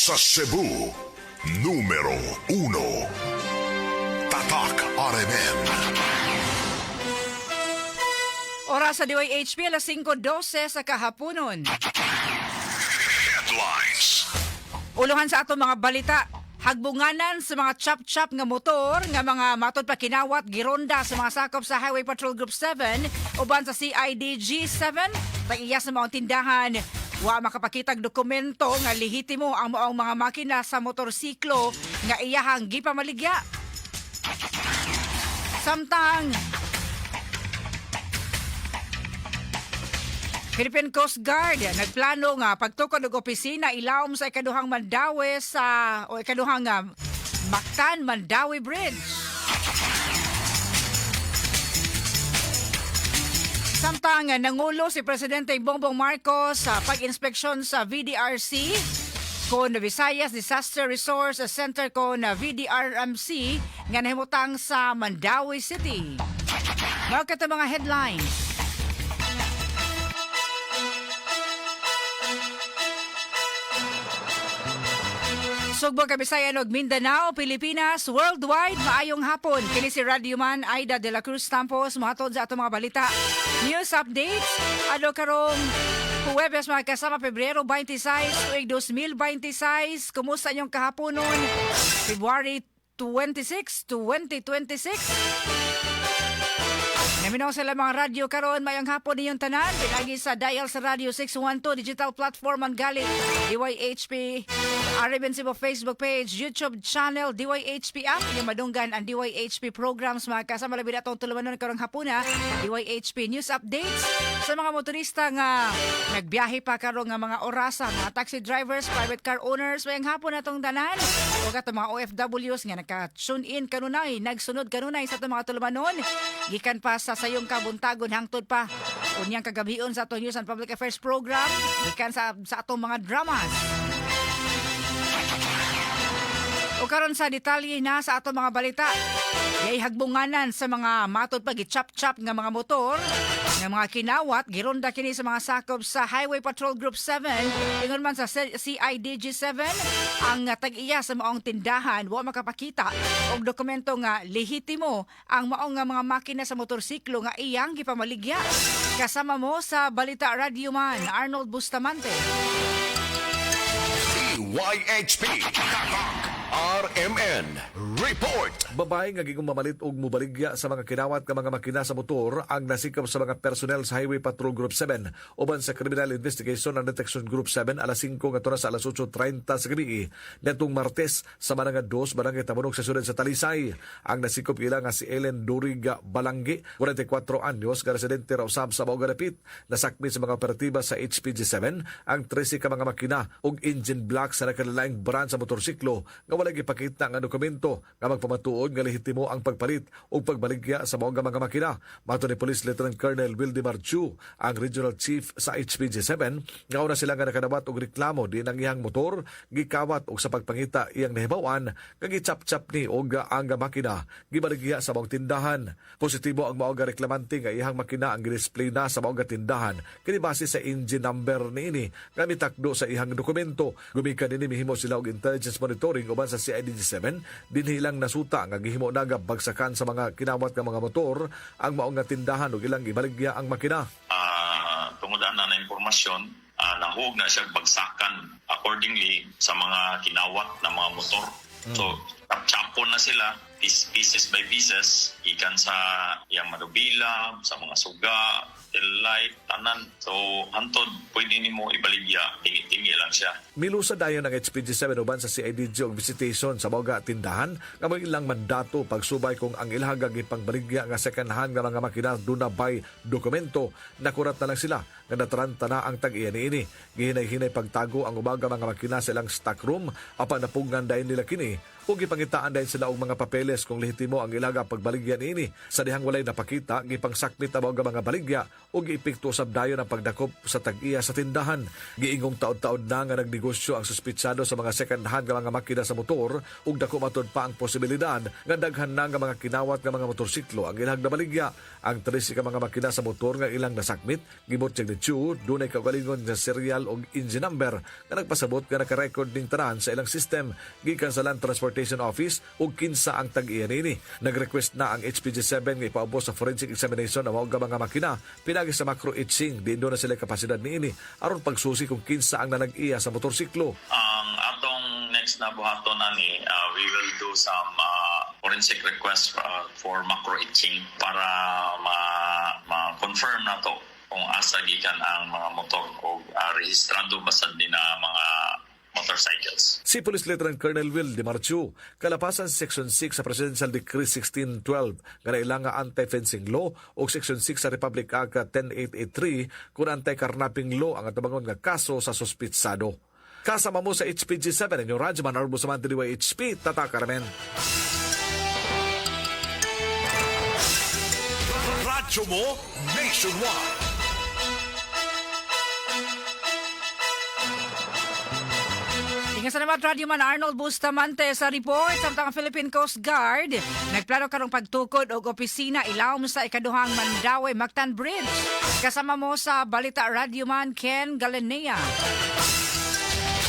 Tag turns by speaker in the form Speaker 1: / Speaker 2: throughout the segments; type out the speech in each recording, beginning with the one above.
Speaker 1: Sa Cebu, numero 1. Tatak RMN.
Speaker 2: Oras sa DYHP, alas 5:12 sa kahaponon.
Speaker 1: Headlines.
Speaker 2: Uluhan sa atong mga balita. Hagbunganan sa mga chop-chop nga motor nga mga matod pa kinawat gironda sa mga sakop sa Highway Patrol Group 7 uban sa CIDG 7, tag-iya sa mga tindahan wa makapakitag dokumento nga lehitimo ang maong mga makina sa motorsiklo nga iyahang gipamaligya. Samtang Philippine Coast Guard nagplano nga pagtukod og opisina ilawom sa ikaduhang Mandaue sa o ikaduhang Mactan Mandaue Bridge. Samtang nangulo si Presidente Bongbong Marcos sa pag-inspeksyon sa VDRC kon Visayas Disaster Resource Center kon VDRMC nga nahimutang sa Mandaue City. Mao kato mga headlines. Sugbo Kabisayan og Mindanao, Pilipinas, worldwide, maayong hapon. Kini si Radio Man Aida de la Cruz Tampos mohatod sa atong mga balita. News updates ano karong Huwebes, mga kasama, Pebrero 26, tuig 2026. Kumusta inyong kahaponon? February 26, 2026. Naminaw sila mga radyo karon, mayong hapon ninyong tanan. Pinagi sa dial sa Radio 612 digital platform ang gali DYHP RMN Cebu Facebook page, YouTube channel, DYHP app. Inyong madunggan ang DYHP programs, mga kasama, labi na atong tulumanon karong hapuna, DYHP news updates sa mga motorista nga nagbiyahe pa karong nga mga orasa, mga taxi drivers, private car owners, mayong hapon na atong tanan. O katong mga OFWs nga naka-tune in kanunay, nagsunod kanunay sa atong mga tulumanon. Gikan pa sa sayong kabuntagon hangtod pa unyang kagabion sa atong News and Public Affairs program, gikan sa atong mga dramas. O karon sa detalye na sa atong mga balita. Yay hagbunganan sa mga matod pa gichop-chop nga mga motor nga mga kinawat gironda kini sa mga sakop sa Highway Patrol Group 7. Ingon man sa CIDG 7, ang tag-iya sa maong tindahan wa makapakita og dokumento nga lehitimo ang maong nga mga makina sa motorsiklo nga iyang gipamaligya. Kasama mo sa Balita, Radio Man Arnold Bustamante.
Speaker 1: DYHP. Tatak RMN. Report.
Speaker 3: Babae nga gigong mamalit og mubaligya sa mga kinawat nga mga makina sa motor ang nasikap sa mga personnel sa Highway Patrol Group 7 uban sa Criminal Investigation and Detection Group 7 alas 5 ngadto na sa alas 8:30 sa gabi netong Martes sa Barangay 2, Barangay Tabunok sa syudad sa Talisay. Ang nasikop ila nga si Ellen Duriga Balanggi, 44 anyos, nga residente ra usab sa Mao Dapit. Nasakmit sa mga operatiba sa HPG 7 ang 13 ka mga makina ug engine block sa nakalaing brand sa motorsiklo nga wala gipakita nga dokumento nga magpamatuod nga lehitimo ang pagpalit ug pagbaligya sa mao nga mga makina. Matod ni Police Lieutenant Colonel Wildemar Chu, ang Regional Chief sa HPG 7, nga una sila nga nakadawat og reklamo diin ang iyang motor gikawat og sa pagpangita iyang nahibaw-an nga gichap-chap ni og ang makina gibaligya sa maong tindahan. Positibo ang mao nga reklamante nga iyang makina ang gidisplay na sa mao nga tindahan kini base sa engine number niini nga mitakdo sa iyang dokumento. Gumikan nini, mihimo sila og intelligence monitoring uban sa CIDG 7, dinhi lang nasuta nga gihimo na nga bagsakan sa mga kinawat nga mga motor ang mao nga tindahan ug ilang ibaligya ang makina.
Speaker 4: Tungod ana na impormasyon, nahug na siya bagsakan accordingly sa mga kinawat na mga motor. So, chapon na sila pieces by pieces gikan sa iyang manubila, sa mga suga, tail light, tanan. So, hantod pwede nimo ibaligya, tingi-tingi lang siya.
Speaker 3: Milusa dayon ang HPG 7 uban sa CIDG og visitation sa mao nga tindahan nga may ilang mandato pagsubay kung ang ilang gipangbaligya nga second hand nga mga makina duna bay dokumento. Nakurat na lang sila nga nataranta na ang tag-iya niini. Gihinay-hinay pagtago ang uban nga mga makina sa ilang stock room apan napugngan dayon nila kini ug gipangitaan dayon sila og mga papeles kung lehitimo ang ilaga pagbaligya niini. Sa dihang walay napakita, gipangsakmit ang mao nga mga baligya. ug giepekto usab dayon ang pagdakop sa tag-iya sa tindahan. Giingong taod-taod na nga nagnegosyo ang suspitsado sa mga second-hand nga mga makina sa motor ug dako matud pa ang posibilidad nga daghan na nga mga kinawat nga mga motorsiklo ang ilang nabaligya. Ang 13 ka mga makina sa motor nga ilang nasakmit gibutyag ni Chu dunay kaugalingon nga serial og engine number nga nagpasabot nga naka-record ning tanan sa ilang system gikan sa Land Transportation Office ug kinsa ang tag-iya nini. Nag-request na ang HPG-7 nga ipaubos sa forensic examination ang mao nga mga makina pinagi sa macro etching diin na sila kapasidad niini aron pagsusi kung kinsa ang nanag-iya sa motorsiklo.
Speaker 4: Ang atong next na buhaton ani, we will do some forensic request for macro etching para ma-confirm na to kung asa gikan ang mga motor o rehistrado basad ni na mga motorcycles.
Speaker 3: Si Police Lieutenant Colonel Will Di Marcio, kalapasan sa Section 6 sa Presidential Decree 1612 nga nailang nga anti-fencing law o Section 6 sa Republic Act 10883 kung anti-carnapping law ang atubangon nga kaso sa suspitsado. Kasama mo sa HPG 7 inyong Radyoman Arbo Samantha, DYHP, Tatak RMN.
Speaker 1: Radyo mo nationwide.
Speaker 2: Ingat salamat, Radyo Man Arnold Bustamante, sa report. Samtang ang Philippine Coast Guard nagplano karong pagtukod og opisina ilawom sa ikaduhang Mandaue Mactan Bridge. Kasama mo sa balita, Radyo Man Ken Galinea.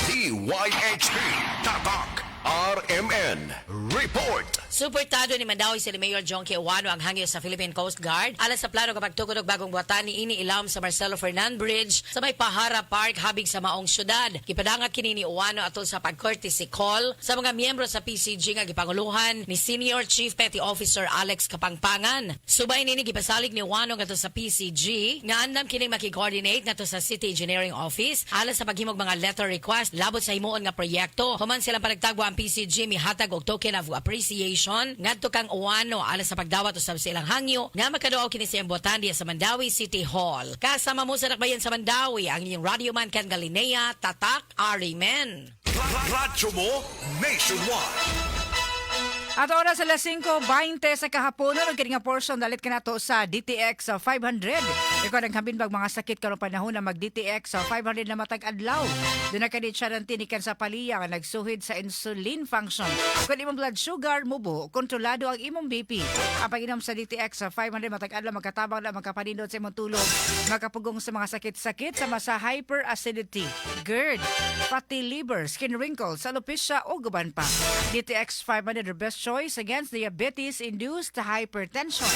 Speaker 1: DYHP Tatak RMN Report.
Speaker 5: Suportado ni Mandaue City Mayor Jonkie Ouano ang hangyo sa Philippine Coast Guard alang sa plano kapag tukod og bagong buhatan ni ini ilawom sa Marcelo Fernan Bridge sa may Pahara Park habig sa maong syudad. Gipadangat kini ni Ouano atol sa pag-courtesy call sa mga miyembro sa PCG nga gipanguluhan ni Senior Chief Petty Officer Alex Kapangpangan. Subay nini, gipasalig ni Ouano ngadto sa PCG nga andam kining maki-coordinate ngadto sa City Engineering Office alang sa paghimog mga letter request labot sa himuon nga proyekto. Human silang panagtagwa, ang PCG mihatag og token of appreciation ngadto kang Ouano alang sa pagdawat usab sa ilang hangyo nga makaduaw kini sa buhatan diya sa Mandaue City Hall. Kasama mo sa dakbayan sa Mandaue, ang inyong Radio Man Ken Galinea, Tatak RMN.
Speaker 1: Radyo mo nationwide.
Speaker 2: At oras alas 5:20 sa kahaponon, ug kini nga portion dalit kanato sa DTX 500. Ikaw ang hambin bag mga sakit karong panahon na mag DTX 500 na matag adlaw. Duna ka siya ng tinikan sa paliya nga nagsuhid sa insulin function. Kung imong blood sugar mubo, kontrolado ang imong BP. Ang pag-inom sa DTX 500 matag adlaw magkatabang na makapanindot sa imong tulog, makapugong sa mga sakit-sakit sama sa hyperacidity, GERD, fatty liver, skin wrinkles, alopecia o guban pa. DTX 500, the best choice against diabetes-induced hypertension.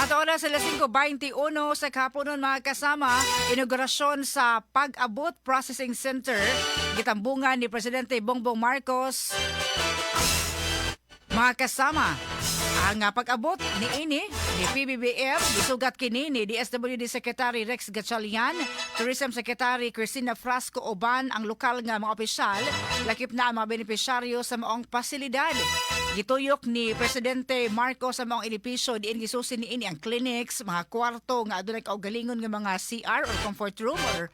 Speaker 2: At oras alas 5:21 sa kahaponon, mga kasama, inaugurasyon sa Pag-abot Processing Center, gitambungan ni Presidente Bongbong Marcos. Mga kasama, ang pag-abot ni ini ni PBBM, gisugat kini ni DSWD Secretary Rex Gatchalian, Tourism Secretary Christina Frasco uban ang lokal nga mga opisyal, lakip na ang mga benepisyaryo sa maong pasilidad. Gituyok ni Presidente Marcos sa maong edipisyo diin gisusi ni ini ang clinics, mga kwarto nga adunay kaugalingon nga mga CR or comfort room or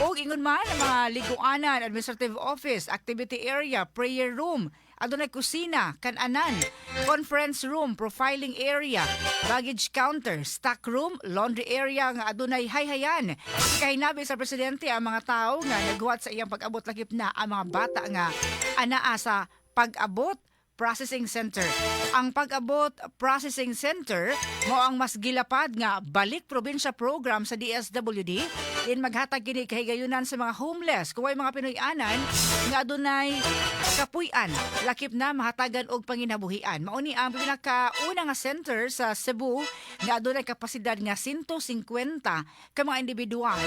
Speaker 2: og ingon man ang mga liguanan, administrative office, activity area, prayer room, adunay kusina, kananan, conference room, profiling area, baggage counter, stock room, laundry area nga adunay hayhayan. Kahinabi sa presidente ang mga tao nga naghuwat sa iyang pag-abot, lakip na ang mga bata nga anaa sa Pag-abot Processing Center. Ang Pag-abot Processing Center mao ang mas gilapad nga balik probinsya program sa DSWD din maghatag kini kahigayunan sa mga homeless, kuway mga Pinoy-anan nga adunay kapuy-an, lakip na mahatagan og panginabuhian. Mao ni ang pinakauna nga center sa Cebu nga adunay kapasidad nga 150 ka mga individual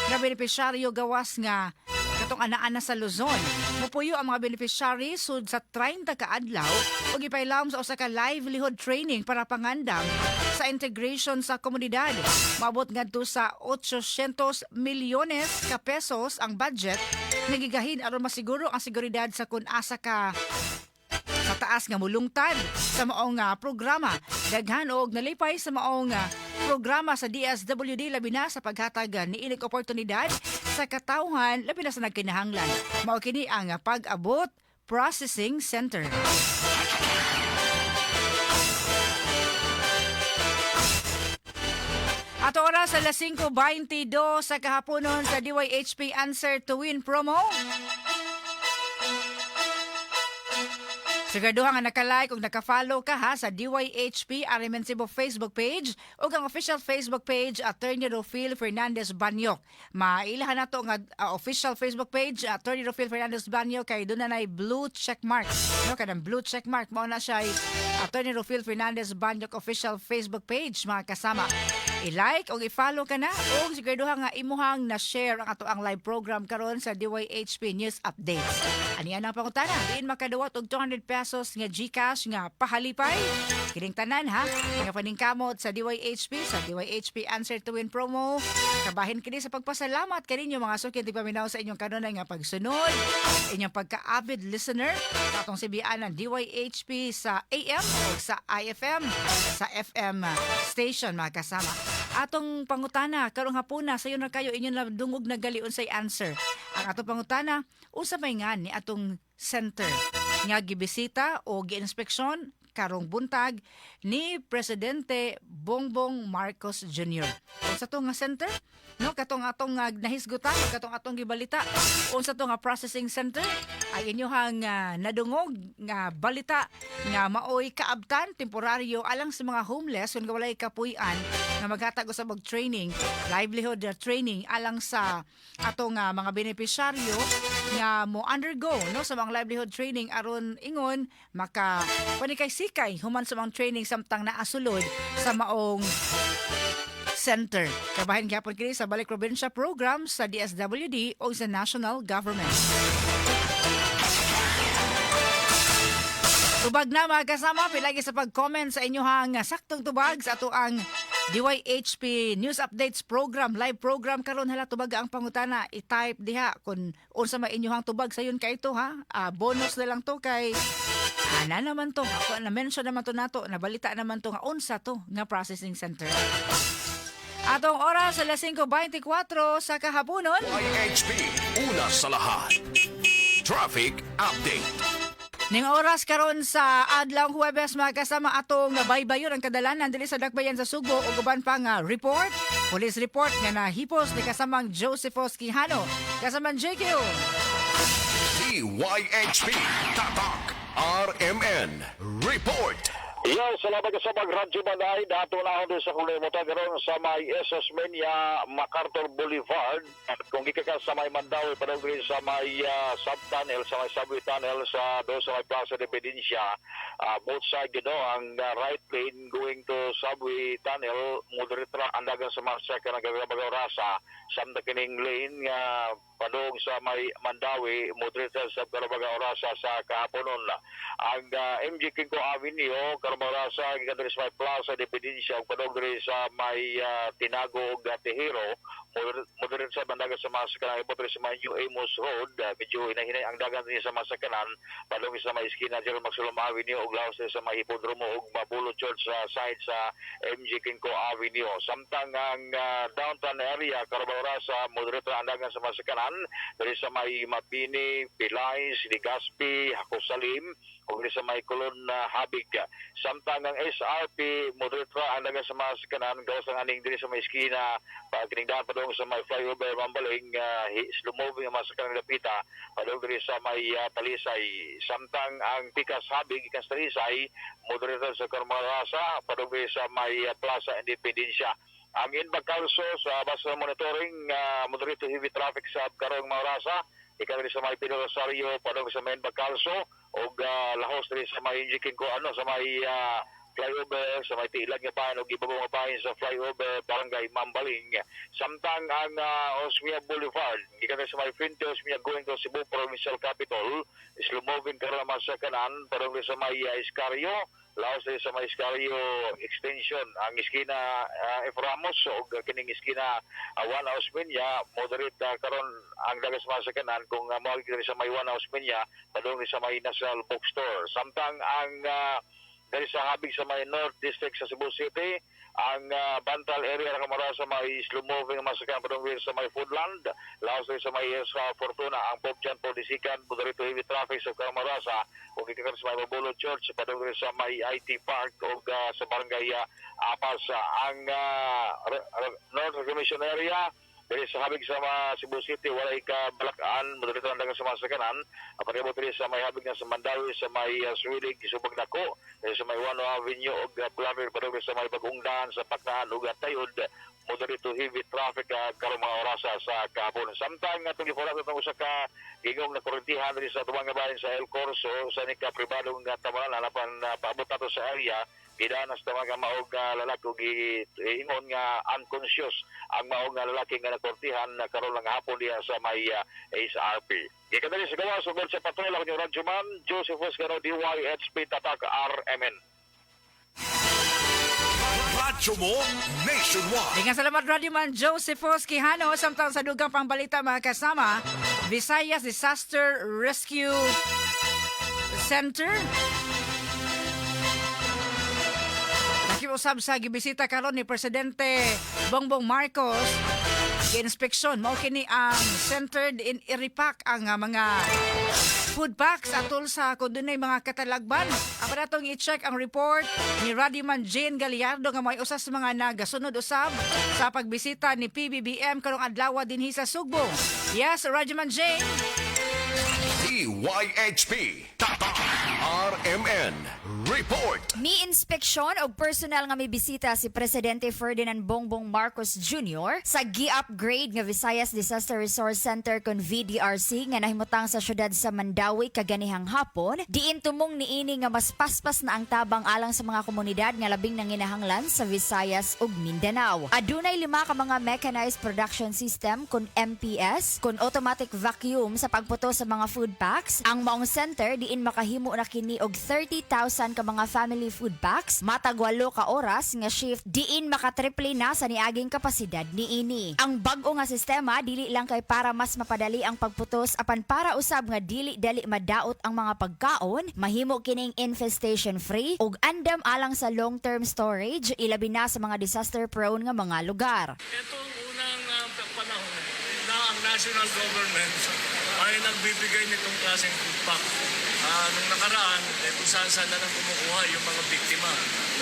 Speaker 2: nga benepisyaryo gawas nga katong anaa na sa Luzon. Mupuyo ang mga beneficiary sud sa 30 ka adlaw ug ipailawom sa usa ka livelihood training para pangandam sa integration sa komunidad. Maabot ngadto sa 800 milyones ka pesos ang budget nga gigahin aron masiguro ang seguridad sa kun asa ka sa taas nga mulungtad sa maong programa. Daghan og nalipay sa maong programa sa DSWD, labi na sa paghatag ni inig oportunidad sa katawhan, labi na sa nagkinahanglan. Mao kini ang Pag-abot Processing Center. Ato oras alas 5:22 sa kahaponon sa DYHP Answer to Win promo. Siguraduha nga nakalike ug naka-follow ka ha sa DYHP RMN Cebu Facebook page ug ang official Facebook page Attorney Rofil Fernandez Banyok. Mailahan nato nga official Facebook page Attorney Rofil Fernandez Banyok kay doon na nay blue check mark. No, kanang blue check mark mao na siya ay Attorney Rofil Fernandez Banyok official Facebook page, mga kasama. I-like o i-follow ka na o siguraduha nga imuhang na-share ang ato ang live program karon sa DYHP News Updates. Ani ang pangutana, diin makaduwat og ₱200 nga GCash nga pahalipay? Kining tanan ha, nga paningkamot sa DYHP, sa DYHP Answer to Win promo. Kabahin kini sa pagpasalamat kaninyo, mga suki tigpaminaw, sa inyong kanunay nga pagsunod, inyong pagka-avid listener sa atong sibian ng DYHP sa AM o sa IFM, sa FM station, mga kasama. Atong pangutana karong hapuna, sayo na kayo inyong nadungog na gali unsay answer. Ang atong pangutana, usa may ngan ni atong center nga gibisita o giinspeksyon karong buntag ni Presidente Bongbong Marcos Jr.? Unsa to nga center? No, katong atong nahisgutan, katong atong gibalita. Unsa to nga processing center? Ay inyohang nadungog nga balita nga maoy kaabtan temporaryo alang sa mga homeless kung walay kapuy-an nga maghatag usab og training, livelihood training alang sa atong mga benepisyaryo nga mo undergo, no, sa mga livelihood training aron ingon maka panikay sikay human sa mga training samtang naasulod sa maong center. Kabahin gyapon kini sa Balik Probinsya program sa DSWD o sa national government. Tubag na, mga kasama, pilagi sa pag-comment sa inyohang saktong tubag sa ato ang DYHP News Updates program, live program karon. Hala, tubag ang pangutana, i-type diha kung unsa may inyohang tubag sayon kay ito ha. Bonus na lang to kay ana naman to. Ako na mention naman to nato, nabalita naman to nga unsa to nga processing center. Atong oras alas 5:24 sa kahaponon.
Speaker 1: DYHP, una sa lahat. Traffic Update.
Speaker 2: Ning oras karon sa adlaw Huwebes, mga kasama, atong baybayon ang kadalanan diri sa Dakbayan sa Sugbo ug uban pa nga report, police report nga nahipos ni kasamang Josephos Quijano. Kasamang JQ.
Speaker 1: DYHP, Tatak, RMN, Report.
Speaker 6: Yo, salamat ka sa mag-radyo Manay. Dato na ako din sa kulimutan karon sa may S. Osmeña MacArthur Boulevard. Kung gikan ka sa may Mandaue, padung din sa may sub-tunnel, sa may subway tunnel, sa do sa may Plaza de Bedencia. Both side, ang right lane going to subway tunnel, moderate ra ang dagan sa mga second ang gagabag rasa. Samtang kining lane nga padung sa may Mandaue, moderate sa Carabaga orasa sa kahaponon. Ang MG Quinco Avenue, Carabaga orasa, gikan diri sa may Plaza de Bedencia ug padung diri sa may Tinago ug Tejero, moderate sa bandaga sa mga sakanan diri sa may New Amos Road, medyo hinahinay ang dagan diri sa mga sakanan padung sa may iskina General Maximum Avenue ug laos diri sa may Hipodromo ug Mabolo Church sa side sa MG Quinco Avenue. Samtang ang downtown area, Carabaga orasa, moderate ang dagan sa mga sakanan diri sa may Mabini, Pilay, Legazpi, Jacosalim ug diri sa may Colon na Habig. Samtang ang SRP, moderate ra ang dagan sa mga sakanan gawas ang aning diri sa may iskina pag kining daan padung sa may flyover Mambaling, slow moving ang mga sakanan dapita padung diri sa may Talisay. Samtang ang Pikas Habig gikan sa Talisay, moderate sa Carmarasa padung diri sa may Plaza Independencia. Ang Inbacalso sa basa monitoring, moderate to heavy traffic sa karong mga orasa ikaw diri sa may Pino Rosario padung sa may Bacalso ug lahos diri sa may Quinco ano sa may flyover sa may Tilag nga bahin ug ibabaw nga bahin sa flyover Barangay Mambaling. Samtang ang Osmeña Boulevard gikan sa may Fuente Osmeña going to Cebu Provincial Capital, slow moving karon ang mga sakanan padung diri sa may Escario, laos diri sa may Escario Extension. Ang iskina F. Ramos ug kining iskina Juan Osmeña, moderate karon ang dagan sa mga sakanan kung moagi diri sa may Juan Osmeña padung diri sa may National Bookstore. Samtang ang diri sa habig sa may North District sa Cebu City, Ang Bantal area na kamara sa may slow moving nga masakyan padung sa may Foodland, laos sa may sa Fortuna. Ang Pope John Paul II moderate to heavy traffic sa Kamarasa ug gikan sa may Mabolo Church padung sa may IT Park ug sa barangay Apas. Ang North Reclamation Area diri sa habig sa mga Cebu City, walay ka balakaan, moderate ang dagan sa mga sakyanan. Pareho diri sa may habig nga sa Mandaue, sa may Suilig, Subag Dako, diri sa may Wano Avenue ug Plaver padung sa may Bagong Daan sa Paknaan ug Tayod, moderate to heavy traffic karong mga orasa sa kahapon. Samtang atong giforat atong usa ka gingong na kurintihan diri sa tubang nga bahin sa El Corso sa nika pribadong nga tamanan, apan paabot nato sa area, gidanas ta mga maog nga lalaki ug ingon nga unconscious ang maog nga lalaki nga nakurtihan na karon lang hapon diha sa may SRP. Gikan diri sa gawas ug sa patrol, ako inyong radyoman Joseph Oscaro, DYHP Tatak RMN.
Speaker 1: Radyo mo nationwide.
Speaker 2: Daghang salamat, Radyoman Josephus Quijano. Samtang sa dugang pangbalita, mga kasama, Visayas Disaster Rescue Center nakiusab sa gibisita karon ni Presidente Bongbong Marcos. Gi-inspeksyon mao kini ang centered in iripak ang mga food packs atol sa kung dunay mga katalagban. Apan atong i-check ang report ni Radyoman Jane Gallardo nga may usa sa mga nagasunod usab sa pagbisita ni PBBM karong adlaw dinhi sa Sugbo. Yes, Radyoman Jane.
Speaker 1: DYHP Tatak RMN Report.
Speaker 7: Mi-inspeksyon og personal nga mibisita si Presidente Ferdinand Bongbong Marcos Jr. sa gi-upgrade nga Visayas Disaster Resource Center kon VDRC nga nahimutang sa syudad sa Mandaue kaganihang hapon. Diin tumong niini nga mas paspas na ang tabang alang sa mga komunidad nga labing nanginahanglan sa Visayas ug Mindanao. Adunay lima ka mga mechanized production system kon MPS kon automatic vacuum sa pagputo sa mga food packs. Ang maong center diin makahimo na kini og 30,000 ka mga family food packs matag 8 ka oras nga shift, diin makatriple na sa niaging kapasidad niini. Ang bag-o nga sistema dili lang kay para mas mapadali ang pagputos apan para usab nga dili dali madaot ang mga pagkaon, mahimo kining infestation free ug andam alang sa long-term storage, ilabi na sa mga disaster prone nga mga lugar.
Speaker 8: Ito ang unang panahon na ang national government ay nagbibigay nitong klaseng food pack. Nung nakaraan, eh, kung saan saan na lang kumukuha yung mga biktima.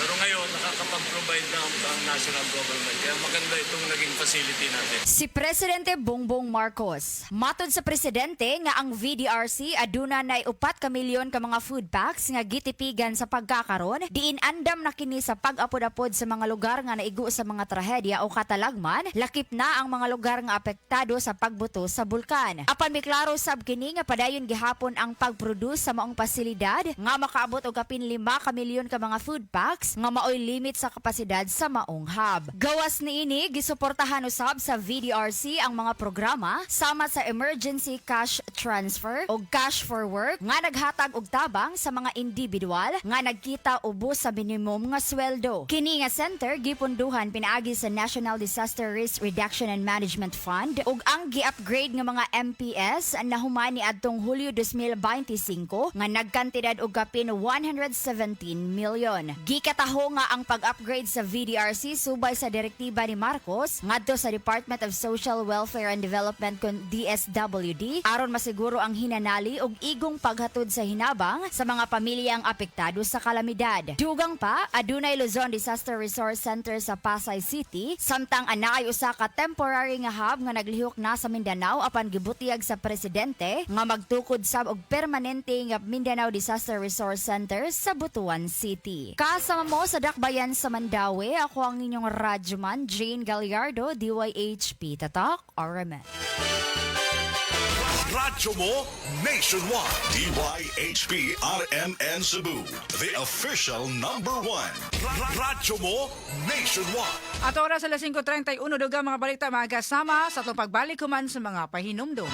Speaker 8: Pero ngayon, nakakapag-provide na ang national government. Kaya maganda itong naging facility natin.
Speaker 7: Si Presidente Bongbong Marcos. Matod sa presidente nga ang VDRC aduna nay 4 ka milyon ka mga food packs nga gitipigan sa pagkakaron, diin andam na kini sa pag-apod-apod sa mga lugar nga naigo sa mga trahedya o katalagman, lakip na ang mga lugar nga apektado sa pagbuto sa bulkan. Apan miklaro sab kini nga padayon gihapon ang pag-produce sa maong pasilidad nga makaabot og kapin 5 ka milyon ka mga food packs nga maoy limit sa kapasidad sa maong hub. Gawas niini, gisuportahan usab sa VDRC ang mga programa sama sa emergency cash transfer o cash for work nga naghatag og tabang sa mga individual nga nagkita ubos sa minimum nga sweldo. Kini nga center gipunduhan pinaagi sa National Disaster Risk Reduction and Management Fund ug ang gi-upgrade nga mga MPS nahuman ni adtong Hulyo 2025 nga nagkantidad og kapin 117 million. Gikataho nga ang pag-upgrade sa VDRC subay sa direktiba ni Marcos ngadto sa Department of Social Welfare and Development kon DSWD aron masiguro ang hinanali ug igong paghatod sa hinabang sa mga pamilyang apektado sa kalamidad. Dugang pa, adunay Luzon Disaster Resource Center sa Pasay City, samtang anaay usa ka temporary nga hub nga naglihok na sa Mindanao, apan gibutiyag sa presidente nga magtukod sab og permanente nga Mindanao Disaster Resource Center sa Butuan City. Kasama mo sa dakbayan sa Mandaue, ako ang inyong radyoman Jane Gallardo, DYHP Tatak RMN.
Speaker 1: Radyo mo nationwide.
Speaker 9: DYHP RMN Cebu, the official number one.
Speaker 1: Radyo mo nationwide.
Speaker 2: At oras alas 5:31, dugang mga balita, mga kasama, sa atong pagbalik human sa mga pahinumdum.